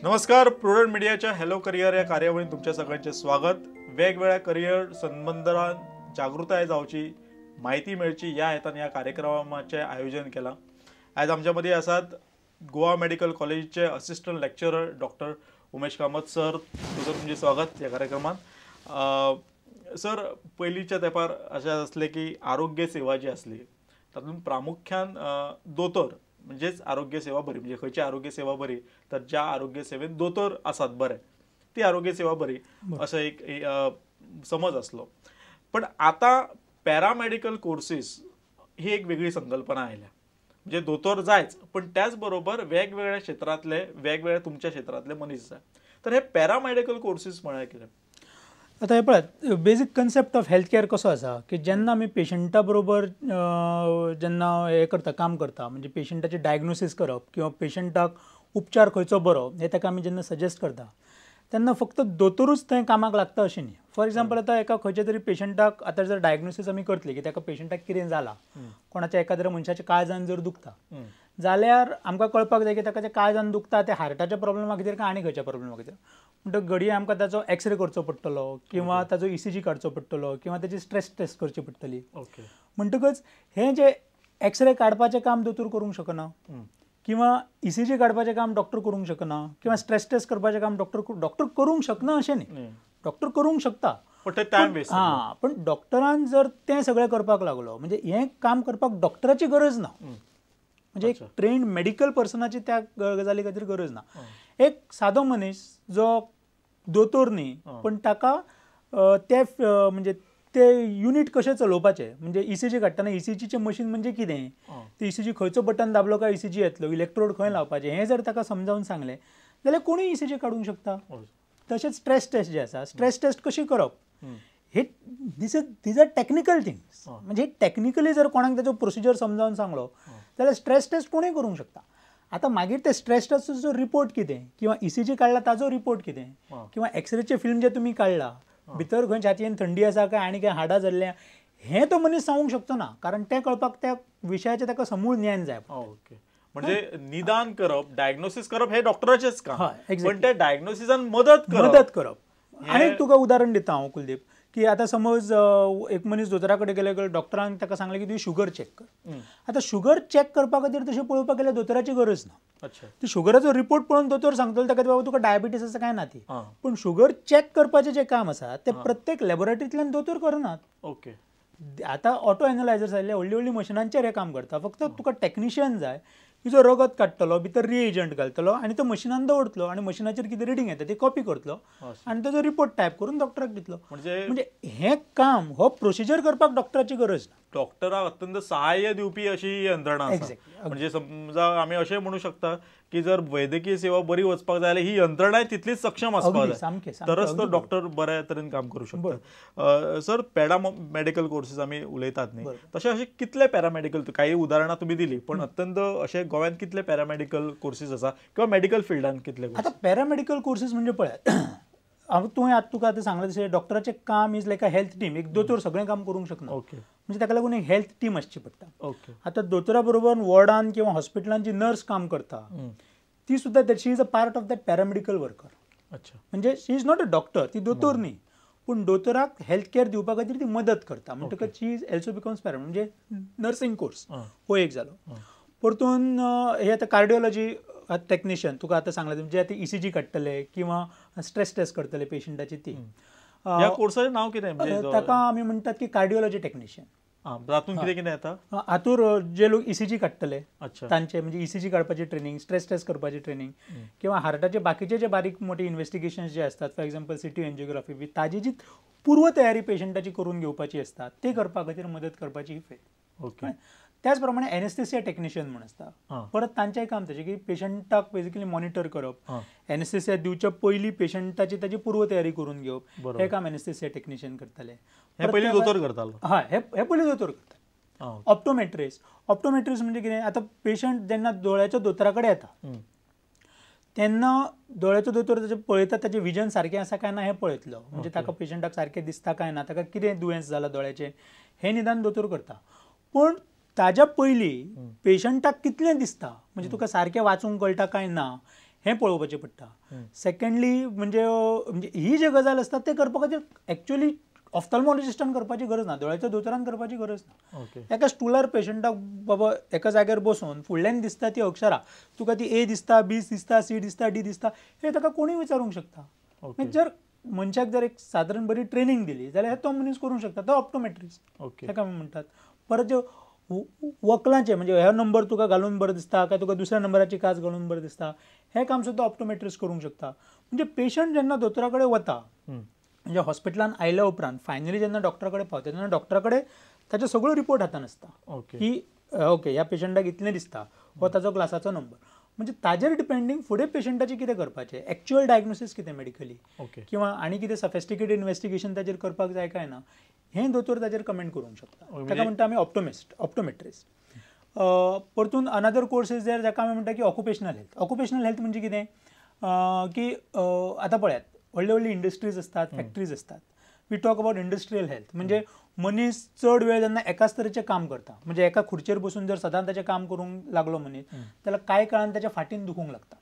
नमस्कार, प्रुडंट मिडियाच्या hello career या कार्यावळीत तुमच्या सगळ्यांचे स्वागत. वेगवेगळ्या करिअर संबंधान जागृताय जावची, माहिती मेळची या हेतान ह्या कार्यक्रमाचें आयोजन केलां. आयज आमच्या मदीं आसात गोवा मेडिकल कॉलेजीचे assistant lecturer doctor Umesh Kamat sir. तुझं तुमचें स्वागत ह्या कार्यक्रमात. सर, पयलींच्या तेंपार अशें आसलें की आरोग्य सेवा जी आसली तातूंत प्रामुख्यान दोतोर म्हणजेच आरोग्य सेवा बरी, म्हणजे खंयची आरोग्य सेवा बरी तर ज्या आरोग्य सेवेत दोतोर आसात बरे ती आरोग्य सेवा बरी असो एक समज आसलो. पण आतां पॅरामेडिकल कोर्सीस ही एक वेगळी संकल्पना आयल्या. म्हणजे दोतोर जायच पण त्याच बरोबर वेगवेगळ्या क्षेत्रांतले वेगवेगळ्या तुमच्या क्षेत्रांतले मनीस जाय. तर हे पॅरामेडिकल कोर्सीस म्हळ्यार कितें? आतां हें पळयात, basic concept of health care कसो आसा की जेन्ना आमी पेशंटा बरोबर जेन्ना हें करता, काम करता, म्हणजे पेशंटाचें डायग्नोसीस करप किंवा पेशंटाक उपचार खंयचो बरो हें ताका आमी जेन्ना सजेस्ट करता तेन्ना फक्त दोतोरूच थंय कामाक लागता अशें न्ही. फॉर एग्जाम्पल, आतां एका खंयच्या तरी पेशंटाक आतां जर डायग्नोसीस आमी करतली की ताका पेशंटाक कितें जालां, कोणाच्या एखाद्या मनशाच्या काळजान जर दुखता जाल्यार आमकां कळपाक जाय की ताका तें काळजान दुखता तें हार्टाच्या प्रॉब्लमा खातीर काय आनी खंयच्या प्रॉब्लमा खातीर. म्हणटकच घडये आमकां ताचो एक्सरे करचो पडटलो किंवा ताचो ईसीजी काडचो पडटलो किंवा ताची स्ट्रेस टेस्ट करची पडटली. म्हणटकच हें जे एक्सरे काडपाचें काम दोतोर करूंक शकना किंवा ईसीजी काडपाचें काम डॉक्टर करूंक शकना किंवा स्ट्रेस टेस्ट करपाचें काम डॉक्टर करूंक शकना अशें न्ही, डॉक्टर करूंक शकता हां, पण डॉक्टरान जर तें सगळें करपाक लागलो म्हणजे हें काम करपाक डॉक्टराची गरज ना, म्हणजे एक ट्रेन्ड मेडिकल पर्सनाची त्या गजाली खातीर गरज ना. एक सादो मनीस जो दोतोर न्ही पण ताका ते म्हणजे ते युनीट कशें चलोवपाचें, म्हणजे ईसीजी काडटना ईसीजीचें मशीन म्हणजे कितें, ते ईसीजी खंयचो बटन दाबलो काय ईसीजी येतलो, इलेक्ट्रोड खंय लावपाचें, हें जर ताका समजावन सांगलें जाल्यार कोणूय ईसीजी काडूंक शकता. तशेंच स्ट्रेस टेस्ट जे आसा, स्ट्रेस टेस्ट कशी करप हे these are technical things. म्हणजे टॅक्निकली जर कोणाक ताचो प्रोसिजर समजावन सांगलो जाल्यार स्ट्रेस टेस्ट कोणूय करूंक शकता. आतां मागीर ते स्ट्रेस टेस्टाचो रिपोर्ट कितें किंवा ईसीजी काडला ताजो रिपोर्ट कितें किंवा एक्सरेचें फिल्म जें तुमी काडला भितर खंय छातयेन थंडी आसा काय आनी काय हाडां जाल्ल्या हें तो मनीस सांगूंक शकचो ना, कारण तें कळपाक त्या विशयाचें ताका समूळ ज्ञान जाय. ओके, म्हणजे निदान करप, डायग्नोसीस करप हें डॉक्टराचेंच काम, पण त्या डायग्नोसिसान मदत करप. आनी तुका उदाहरण दिता हांव कुलदीप, की आतां समज एक मनीस दोतोरा कडेन गेले, डॉक्टरान ताका सांगलें की तुवें शुगर चॅक कर. आतां शुगर चॅक करपा खातीर तशें पळोवपाक गेल्यार दोतोराची गरज ना. ती शुगराचो रिपोर्ट पळोवन दोतोर सांगतलो ताका बाबा तुका डायबिटीस आसा काय ना ती, पूण शुगर चॅक करपाचें जें काम आसा तें प्रत्येक लॅबोरेटरींतल्यान दोतोर करनात. ओके, आतां ऑटो एनलायझर्स आयिल्ले, व्हडलीं व्हडलीं मशिनांचेर हें काम करता. फक्त तुका टॅक्निशियन जाय की जो रगत काडटलो, भितर रिएजंट घालतलो आनी तो मशिनान दवरतलो आनी मशिनाचेर कितें रिडींग येता ती कॉपी करतलो आनी ताजो रिपोर्ट टायप करून डॉक्टराक दितलो. म्हणजे हें काम, हो प्रोसिजर करपाक डॉक्टराची गरज ना. डॉक्टराक अत्यंत सहाय्य दिवपी अशी यंत्रणा आसा. म्हणजे समजा आमी अशें म्हणू शकता की जर वैद्यकीय सेवा बरी वचपाक जाय जाल्यार ही यंत्रणाय तितलीच सक्षम आसपाक जाय, तरच तो डॉक्टर बऱ्या तरेन काम करूं शकता. सर, पॅरामेडिकल कोर्सीस आमी उलयतात न्ही, तशें अशे कितले पॅरामेडिकल, काही उदाहरणां तुमी दिली, पण अत्यंत अशे गोव्यान कितले पॅरामेडिकल कोर्सीस आसा किंवा मेडिकल फिल्डान कितले? आतां पॅरामेडिकल कोर्सीस म्हणजे पळयात, हांव तुवें आतां तुका आतां सांगलें तशें डॉक्टराचें काम is like a health team. एक दोतोर सगळें काम करूंक शकना, म्हणजे ताका लागून एक हेल्थ टीम आसची पडटा. आतां दोतोरा बरोबर वॉर्डान किंवा हॉस्पिटलान जी नर्स काम करता ती सुद्दां she is a part of that paramedical worker. अच्छा, म्हणजे she is not a doctor, ती दोतोर न्ही, पूण दोतोराक हेल्थ केअर दिवपा खातीर ती मदत करता. म्हणटकच she is also becomes para, म्हणजे नर्सिंग कोर्स हो एक जालो. परतून हे आतां कार्डियोलॉजी टॅक्निशियन तुका आतां सांगलें, जे आतां ईसीजी काडटले किंवा स्ट्रेस टेस्ट करतले पेशंटाची, ती ह्या कोर्साचें नांव कितें? ताका आमी म्हणटात की कार्डियोलॉजी टॅक्निशियन. तातूंत कितें कितें येता? हातूर जे लोक ईसीजी काडटले तांचे, म्हणजे ईसीजी काडपाची ट्रेनिंग, स्ट्रेस टेस्ट करपाची ट्रेनिंग किंवा हार्टाचे बाकीचे जे बारीक मोठे इन्व्हेस्टिगेशन जे आसतात, फॉर एग्जाम्पल सिटी एन्जियोग्राफी बी, ताजी जी पूर्व तयारी पेशंटाची करून घेवपाची आसता ते करपा खातीर मदत करपाची ही फील्ड. ओके, त्याच प्रमाणे एनेस्थेसिया टेक्निशियन म्हूण आसता. परत तांचेंय काम तशें की पेशंटाक बेजिकली मॉनिटर करप, एनेस्थेसिया दिवच्या पयलीं पेशंटाची ताची पूर्व तयारी करून घेवप, हें काम एनेस्थेसिया टेक्निशियन करताले. हें पयलीं दोतोर करतालो. हय, हें पयलीं दोतोर करताले. ऑप्टोमेट्रिस्ट, ऑप्टोमेट्रिस्ट म्हणजे कितें, आतां पेशंट जेन्ना दोळ्याच्या दोतोरा कडेन येता तेन्ना दोळ्याचो दोतोर ताचें पळयता, ताचें विजन सारकें आसा काय ना हें पळयतलो, म्हणजे ताका पेशंटाक सारकें दिसता काय ना, ताका कितें दुयेंस जालां दोळ्याचें हें निदान दोतोर करता. पूण ताज्या पयलीं पेशंटाक कितलें दिसता, म्हणजे तुका सारकें वाचूंक कळटा काय ना हें पळोवपाचें पडटा. सेकंडली म्हणजे म्हणजे ही जे गजाल आसता ते करपा खातीर एक्चुअली ऑफ्थाल्मोलॉजिस्टान करपाची गरज ना, दोळ्याच्या दोतोरान करपाची गरज ना. एका स्टुलार पेशंटाक बाबा एका जाग्यार बसून फुडल्यान दिसता ती अक्षरां तुका ती ए दिसता, बी दिसता, सी दिसता, डी दिसता, हे ताका कोणूय विचारूंक शकता. जर मनशाक जर एक सादारण बरी ट्रेनींग दिली जाल्यार तो मनीस करूंक शकता, तो ऑप्टोमेट्रिस्ट ताका आमी म्हणटात. परत जे वकलांचे म्हणजे हो नंबर तुका घालून बरें दिसता काय तुका दुसऱ्या नंबराची काच घालून बरें दिसता, हें काम सुद्दां ऑप्टोमेट्रिस्ट करूंक शकता. म्हणजे पेशंट जेन्ना दोतोरा कडेन वता म्हणजे हॉस्पिटलान आयल्या उपरांत फायनली जेन्ना डॉक्टरा कडेन पावता तेन्ना डॉक्टरा कडेन ताचो सगळो रिपोर्ट हातान आसता की ओके ह्या पेशंटाक इतलें दिसता, हो ताचो ग्लासाचो नंबर. म्हणजे ताजेर डिपेंडींग फुडें पेशंटाचें कितें करपाचें, एक्चुअल डायग्नोसीस कितें मेडिकली किंवा आनी कितें सफिस्टिकेटेड इन्वेस्टिगेशन ताजेर करपाक जाय काय ना, हें दोतोर ताजेर कमेंट करूंक शकता. ताका म्हणटा आमी ऑप्टोमेट्रिस्ट. परतून अनदर कोर्स is there जाका आमी म्हणटा की ऑक्युपेशनल हेल्थ. ऑक्युपेशनल हेल्थ म्हणजे कितें की आतां पळयात व्हडले व्हडले इंडस्ट्रीज असतात, फॅक्टरीज असतात. We talk about industrial health म्हणजे मनीस चड वेळ जेन्ना एकाच तरेचें काम करता, म्हणजे एका खुर्चेर बसून जर सदांच ताचें काम करूंक लागलो मनीस जाल्यार कांय काळान ताच्या फाटीन दुखूंक लागता.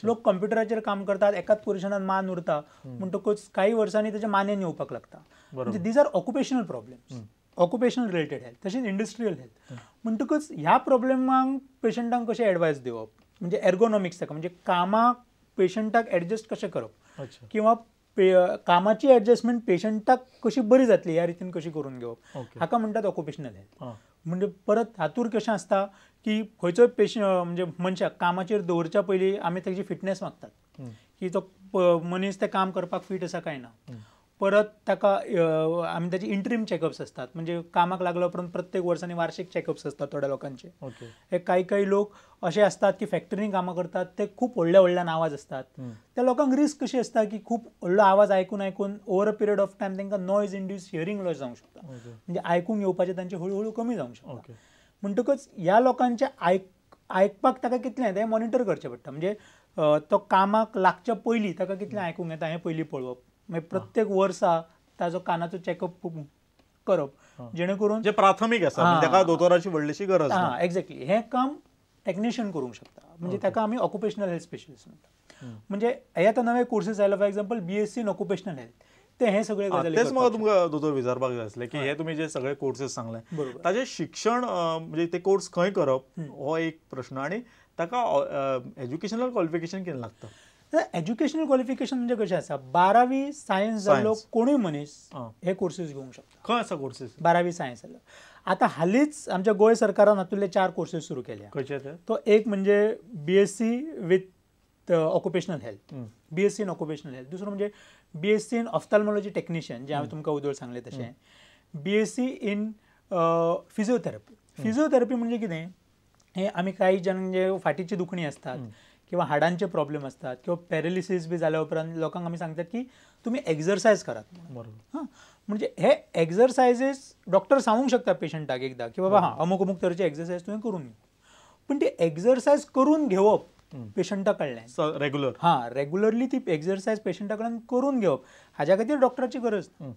लोक कंप्युटराचेर काम करतात, एकाच पोजिशनान मान उरता म्हणटकूच कांय वर्सांनी ताच्या मानेन येवपाक लागता. म्हणजे these are occupational problems, occupational related health. तशेंच इंडस्ट्रियल हेल्थ म्हणटकूच ह्या प्रॉब्लेमांक पेशंटांक कशें एडवायस दिवप, म्हणजे एर्गोनॉमिक्स ताका म्हणजे कामाक पेशंटाक एडजस्ट कशें करप किंवा कामाची एडजस्टमेंट पेशंटाक कशी बरी जातली ह्या रितीन कशी करून घेवप, हाका म्हणटात ऑक्युपेशनल हेल्थ. म्हणजे परत हातूर कशें आसता की खंयचोय पेशंट म्हणजे मनशाक कामाचेर दवरच्या पयलीं आमी ताची फिटनेस मागतात की तो मनीस तें काम करपाक फीट आसा काय ना. परत ताका आमी ताचे इंट्रीम चॅकअप्स असतात, म्हणजे कामाक लागल्या उपरांत प्रत्येक वर्सांनी वार्षिक चॅकअप्स असतात थोड्या लोकांचे. हे काही काही लोक असे असतात की फॅक्टरीन कामां करतात ते खूप व्हडल्या व्हडल्यान आवाज असतात, त्या लोकांक रिस्क कशी आसता की खूप व्हडलो आवाज आयकून आयकून over a period of time तांकां नॉयज इंड्यूस हियरींग लॉस जावंक शकता, म्हणजे आयकूंक येवपाचें तांचें हळूहळू कमी जावंक शकता. म्हणटकच ह्या लोकांचें आयकपाक ताका कितलें तें मॉनिटर करचें पडटा, म्हणजे तो कामाक लागच्या पयलीं ताका कितलें आयकूंक येता हें पयलीं पळोवप, मागीर प्रत्येक वर्सा ताजो कानाचो चॅकअप करप जेणे करून जे प्राथमीक आसा ताका दोतोराची व्हडलीशी गरज ना. एक्झॅक्टली हें काम टॅक्निशियन करूंक शकता, म्हणजे ताका आमी ऑक्युपेशनल हेल्थ स्पेशलिस्ट म्हणटा. म्हणजे हे आतां नवे कोर्सीस आयला, for example BSc in occupational health, ते हे सगळे गजाली. तेच म्हाका तुमकां दोतोर विचारपाक जाय आसलें की हे तुमी जे सगळे कोर्सेस सांगले ताजें शिक्षण म्हणजे ते कोर्स खंय करप हो एक प्रश्न, आनी ताका एज्युकेशनल क्वॉलिफिकेशन कितें लागता? एज्युकेशनल क्वॉलिफिकेशन म्हणजे कशें आसा, 12वी सायन्स जाल्लो कोणूय मनीस हे कोर्सीस घेवंक शकता. खंय आसा कोर्सीस? 12वी सायन्स जाल्लो. आतां हालींच आमच्या गोंय सरकारान हातूंतले 4 कोर्सीस सुरू केल्या. खंयचे ते? तो एक म्हणजे BSc with occupational health, BSc in occupational health. दुसरो म्हणजे बीएससी इन ऑफ्थाल्मोलॉजी टेक्निशियन, जें हांवें तुमकां उदळ सांगलें तशें. BSc in physiotherapy. Physiotherapy म्हणजे कितें, हें आमी कांय जाणांक जे फाटीची दुखणी असतात किंवा हाडांचे प्रॉब्लेम असतात किंवा पॅरालिसीस बी जाल्या उपरांत लोकांक आमी सांगतात की तुमी एक्सरसायज करात. बरोबर. हां, म्हणजे हे एक्सरसायजीस डॉक्टर सांगूंक शकता पेशंटाक एकदां की बाबा हां अमूक अमूक तरेचे एक्सरसायज तुवें करून घेव, पण ती एक्सरसायज करून घेवप पेशंटा कडल्यान रेगुलर, हां रेगुलरली ती एक्सरसायज पेशंटा कडल्यान करून घेवप हाज्या खातीर डॉक्टराची गरज ना.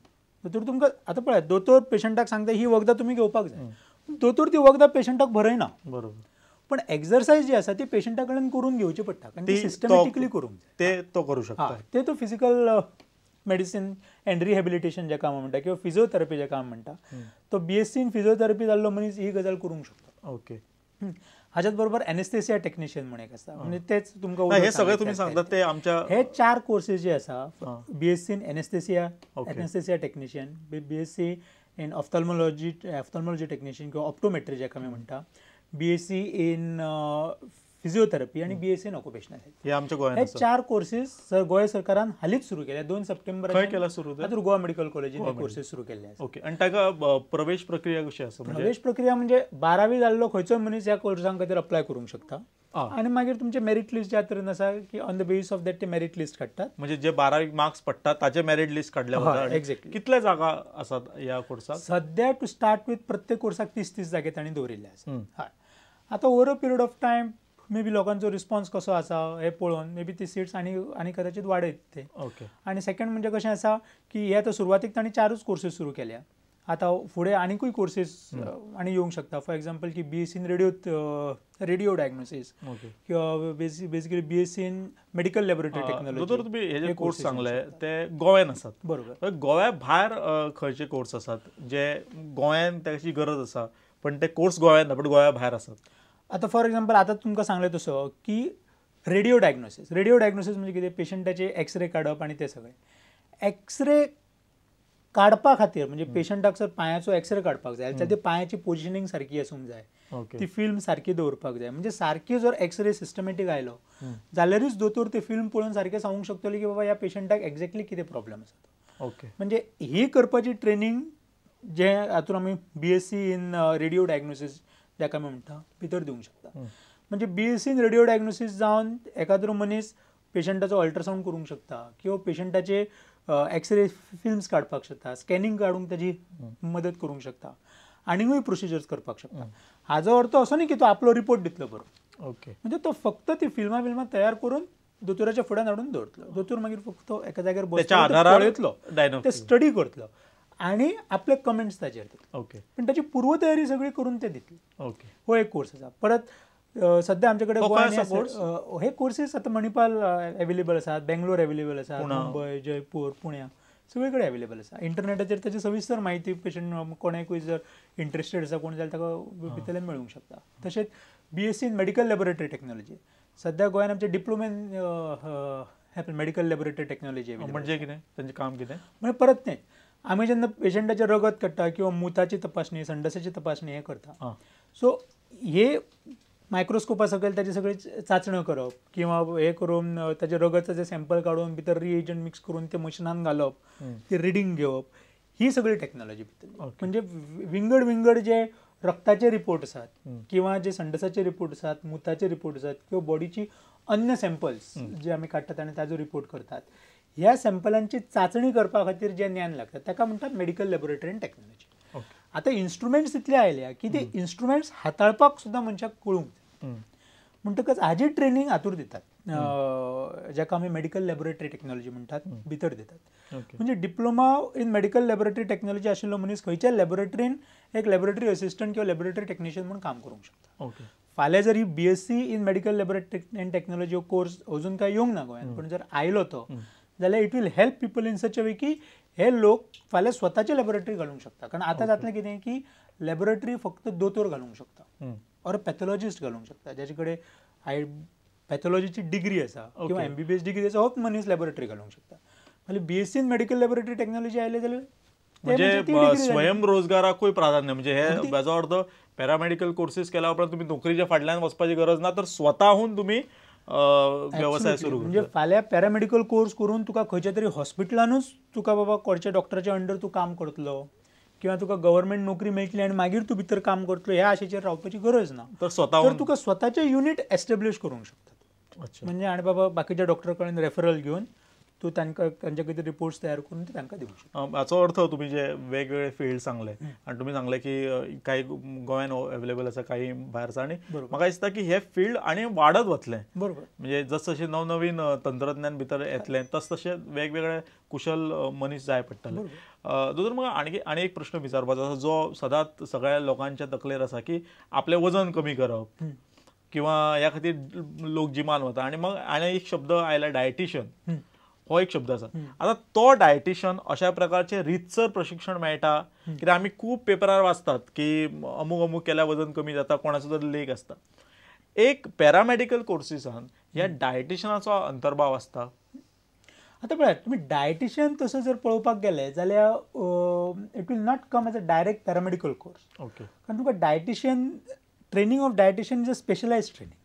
दोतोर तुमकां आतां पळयात, दोतोर पेशंटाक सांगता ही वखदां तुमी घेवपाक जाय, दोतोर ती वखदां पेशंटाक बरयना. बरोबर. पण एक्सरसाइज जी आसा ती पेशंटा कडल्यान करून घेवची पडटा, कारण ती सिस्टमॅटिकली करूंक जाय. ते तो करूं शकता, ते तो फिजिकल मेडिसिन एंड रिहॅबिलिटेशन जाका आमी म्हणटा किंवा फिजियोथेरपी जाका आमी म्हणटा, तो बीएससी इन फिजियोथेरपी जाल्लो मनीस ही गजाल करूंक शकता. ओके. हाच्याच बरोबर एनेस्थेसिया टेक्निशियन म्हूण एक आसा, म्हणजे तेच तुमकां हे सगळे तुमी सांगतात ते आमच्या हे 4 कोर्सेस जे आसा, BSc in anaesthesia, anaesthesia technician, BSc in ophthalmology, ophthalmology technician किंवा ऑप्टोमेट्री जाका आमी म्हणटा, बीएससी इन फिजियोथेरपी आणि बीएससी इन ऑक्युपेशनल हेल्थ. हे आमच्या गोंयांत हे 4 कोर्सेस गोंय सरकारान हालींच सुरू केले. 2 सप्टेंबर खंय केला सुरू? गोवा मेडिकल कॉलेजीन हे कोर्सेस सुरू केल्ले आसा. ओके. आनी ताका प्रवेश प्रक्रिया कशी आसा? प्रवेश प्रक्रिया म्हणजे 12वी जाल्लो खंयचोय मनीस ह्या कोर्सां खातीर अप्लाय करूंक शकता, आनी मागीर तुमचे मेरीट लिस्ट ज्या तरेन आसा की on the basis of that ते मेरीट लिस्ट काडटात. म्हणजे जे 12वी मार्क्स पडटात ताचे मेरीट लिस्ट काडल्या वता. एक्झॅक्टली. कितले जागा आसात ह्या कोर्साक सध्या? टू स्टार्ट विथ प्रत्येक कोर्साक 30-30 जागे तांणी दवरिल्ले आसा. हय. आतां over a period of time maybe लोकांचो रिस्पॉन्स कसो आसा हें पळोवन मे बी ती सिट्स आनी आनी कदाचित वाडयत ते. ओके. आनी सेकंड म्हणजे कशें आसा की हे आतां सुरवातीक तांणी 4च कोर्सेस सुरू केल्या, आतां फुडें आनीकूय कोर्सीस आनी येवंक शकता. फॉर एग्जाम्पल की BSc in radio diagnosis किंवा basically BSc in medical laboratory technology. दोतोर, तुमी हे जे कोर्स सांगले ते गोव्यान आसात, बरोबर? गोव्या भायर खंयचे कोर्स आसात जे गोंयान ताची गरज आसा पण ते कोर्स गोव्यान ना बट गोव्या भायर आसात? आतां फॉर एग्जाम्पल आतां तुमकां सांगलें तसो की रेडियो डायग्नोसीस. रेडियो डायग्नोसीस म्हणजे कितें, पेशंटाचे एक्सरे काडप आनी ते सगळें. एक्सरे काडपा खातीर म्हणजे पेशंटाक जर पांयाचो एक्सरे काडपाक जाय जाल्यार ते पांयाची पोजिशनींग सारकी आसूंक जाय, ती फिल्म सारकी दवरपाक जाय. म्हणजे सारकी जर एक्सरे सिस्टमॅटीक आयलो जाल्यारूच दोतोर ते फिल्म पळोवन सारकें सांगूंक शकतलो की बाबा ह्या पेशंटाक एक्झॅक्टली कितें प्रॉब्लम आसा तो. म्हणजे ही करपाची ट्रेनींग जे हातूंत आमी BSc in radio diagnosis जाका आमी म्हणटा भितर दिवंक शकता. म्हणजे BSc in radio diagnosis जावन एकाद्रो मनीस पेशंटाचो अल्ट्रासावंड करूंक शकता किंवा पेशंटाचे एक्सरे फिल्म्स काडपाक शकता, स्कॅनिंग काडूंक ताजी मदत करूंक शकता, आनीकूय प्रोसिजर्स करपाक शकता. हाजो अर्थ असो न्ही की तो आपलो रिपोर्ट दितलो बरो. ओके, म्हणजे तो फक्त ती फिल्मां तयार करून दोतोराच्या फुड्यान हाडून दवरतलो. दोतोर मागीर फक्त एका जाग्यार बसतलो, पळयतलो, ते स्टडी करतलो आनी आपले कमेंट्स ताजेर दितलो. ओके, पण ताची पूर्वतयारी सगळी करून ते दितले. ओके, हो एक कोर्स आसा. परत सध्या आमचे कडेन गोंयांत हे कोर्सीस आतां मणिपाल अवेलेबल आसात, बेंगलोर अवेलेबल आसा, मुंबय, जयपूर, पुण्या सगळे कडेन अवेलेबल आसा. इंटरनेटाचेर ताची सविस्तर म्हायती पेशंट कोणाकूय जर इंट्रस्टेड आसा कोण जाल्यार ताका भितरल्यान मेळूंक शकता. तशेंच BSc in medical laboratory technology सध्या गोंयांत आमचे diploma in medical laboratory technology म्हणजे कितें तांचें काम कितें? म्हणजे परत तें आमी जेन्ना पेशंटाचें रगत काडटा किंवा मुताची तपासणी, संडासाची तपासणी हें करता, सो हे मायक्रोस्कोपा सकयल ताची सगळी चांचण्यो करप किंवा हे करून ताचे रगताचे सॅम्पल काडून भितर रिएजंट मिक्स करून ते मशिनान घालप, ते रिडींग घेवप, ही सगळी टॅक्नॉलॉजी भितर. म्हणजे विंगड विंगड जे रक्ताचे रिपोर्ट आसात किंवा जे संडासाचे रिपोर्ट आसात, मुताचे रिपोर्ट आसात किंवा बॉडीची अन्य सॅम्पल्स जे आमी काडटात आनी ताजो रिपोर्ट करतात, ह्या सॅम्पलांची चांचणी करपा खातीर जें ज्ञान लागता ताका म्हणटात मेडिकल लॅबोरेटरी आनी टॅक्नॉलॉजी. आतां इन्स्ट्रुमेंट्स इतले आयल्या की ते इन्स्ट्रुमेंट्स हाताळपाक सुद्दां मनशाक कळूंक जाय. म्हणटकच हाजी ट्रेनींग हातूर दितात, जाका आमी मेडिकल लॅबोरेटरी टॅक्नॉलॉजी म्हणटात, भितर दितात. म्हणजे diploma in medical laboratory technology आशिल्लो मनीस खंयच्याय लॅबोरेटरीन एक लॅबोरेटरी असिस्टंट किंवा लॅबोरेटरी टॅक्निशियन म्हूण काम करूंक शकता. फाल्यां जर ही BSc in medical laboratory and technology हो कोर्स अजून काय येवंक ना गोंयांत, पण जर आयलो तो जाल्यार it will help people in such a way की हे लोक फाल्यां स्वताचे लॅबोरेटरी घालूंक शकता. कारण आतां जातलें कितें की लॅबोरेटरी फक्त दोतोर घालूंक शकता ऑर पॅथॉलॉजिस्ट घालूंक शकता, जाचे कडेन पॅथॉलॉजीची डिग्री आसा किंवा MBBS degree आसा, होच मनीस लॅबोरेटरी घालूंक शकता. म्हणजे BSc in medical laboratory technology आयले जाल्यार म्हणजे स्वयंरोजगाराकूय प्राधान्य. म्हणजे हे हाजो अर्थ पॅरामेडिकल कोर्सेस केल्या उपरांत तुमी नोकरीच्या फाटल्यान वचपाची गरज ना, तर स्वताहून तुमी व्यवसाय सुरू. म्हणजे फाल्यां पॅरामेडिकल कोर्स करून तुका खंयच्या तरी हॉस्पिटलानूच तुका बाबा खंयच्या डॉक्टराच्या अंडर तूं काम करतलो किंवा तुका गव्हर्मेंट नोकरी मेळटली आनी मागीर तूं भितर काम करतलो ह्या आशेचेर रावपाची गरज ना. तर स्वता तर तुका स्वताचें युनीट एस्टेब्लीश करूंक शकता. म्हणजे आनी बाबा बाकीच्या डॉक्टर कडेन रेफरल घेवन तूं तांकां तांच्या खातीर रिपोर्ट्स तयार करून ते तांकां दिवंक शकता. हाचो अर्थ तुमी जे वेगवेगळे फिल्ड सांगले आनी तुमी सांगले की कांय गोंयान अवेलेबल आसा, कांय भायर आसा, आनी म्हाका दिसता की हे फिल्ड आनी वाडत वतलें. बरोबर, म्हणजे जस जशें नवनवीन तंत्रज्ञान भितर येतलें तस तशें वेगवेगळे कुशल मनीस जाय पडटले. दोतोर, म्हाका आनी एक प्रश्न विचारपाचो आसा जो सदांच सगळ्या लोकांच्या तकलेर आसा की आपलें वजन कमी करप किंवा ह्या खातीर लोक जिमान वता, आनी मग आनी एक शब्द आयला डायटिशियन, हो एक शब्द आसा. आतां तो डायटिशियन अशा प्रकारचे रितसर प्रशिक्षण मेळटा कित्याक आमी खूब पेपरार वाचतात की अमूक अमूक केल्यार वजन कमी जाता, कोणाचो तरी लेख आसता. एक पॅरामेडिकल कोर्सीसान ह्या डायटिशियनाचो अंतर्भाव आसता. आतां पळयात तुमी डायटिशियन तसो जर पळोवपाक गेले जाल्यार it will not come as a direct paramedical course. Okay, कारण तुका dietitian training of dietitian is a specialised training.